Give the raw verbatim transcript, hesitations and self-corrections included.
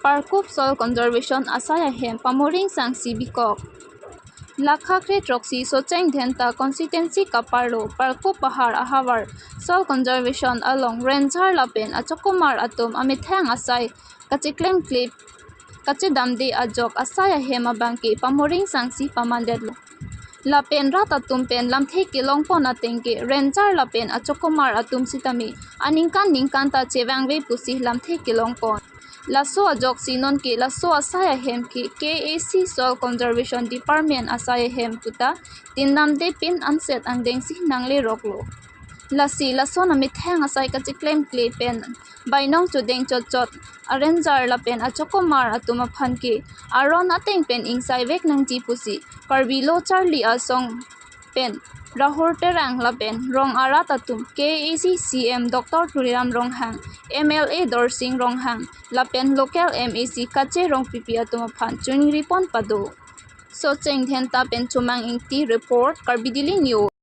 Parkup Soil Conservation asai ahem Pamoring Sangsi bikok. Lakha kre throksi Socheng Dhenta constituency kaparlo Parkup Pahar ahavar Soil Conservation along ranger lapen achokomar atum amethang asai kacheklemkle kachedamde ajok asai ahem abangke Pamoring Sangsi pamandetlo. Lapen rat atum pen lamthe kelongpon atengke ranger lapen achokomar atum sitame aningkan ningkan ta chevangve pusi lamthe kelongpon. Laso ajoksi nonke laso asai ahem ke K A C Soil Conservation Department asai ahem puta tindamde pin anset angdengsi nangleroklo. Lasi lason amethang asai kacheklemkle pen bainong chodeng chotchot aranger lapen achokomar atum aphan ke aron ateng pen ingsaivek nangji pusi Karbi Lo Charli Asong pen Rahul Terang lapen rong arat atum K A C C M Doctor Tuliram Ronghang, M L A Dorsing Ronghang lapen local M A C Kache Rongpipi atum aphan chiningripon pado. Socheng Dhenta pen Chomang Ingti report, Karbi Daily News.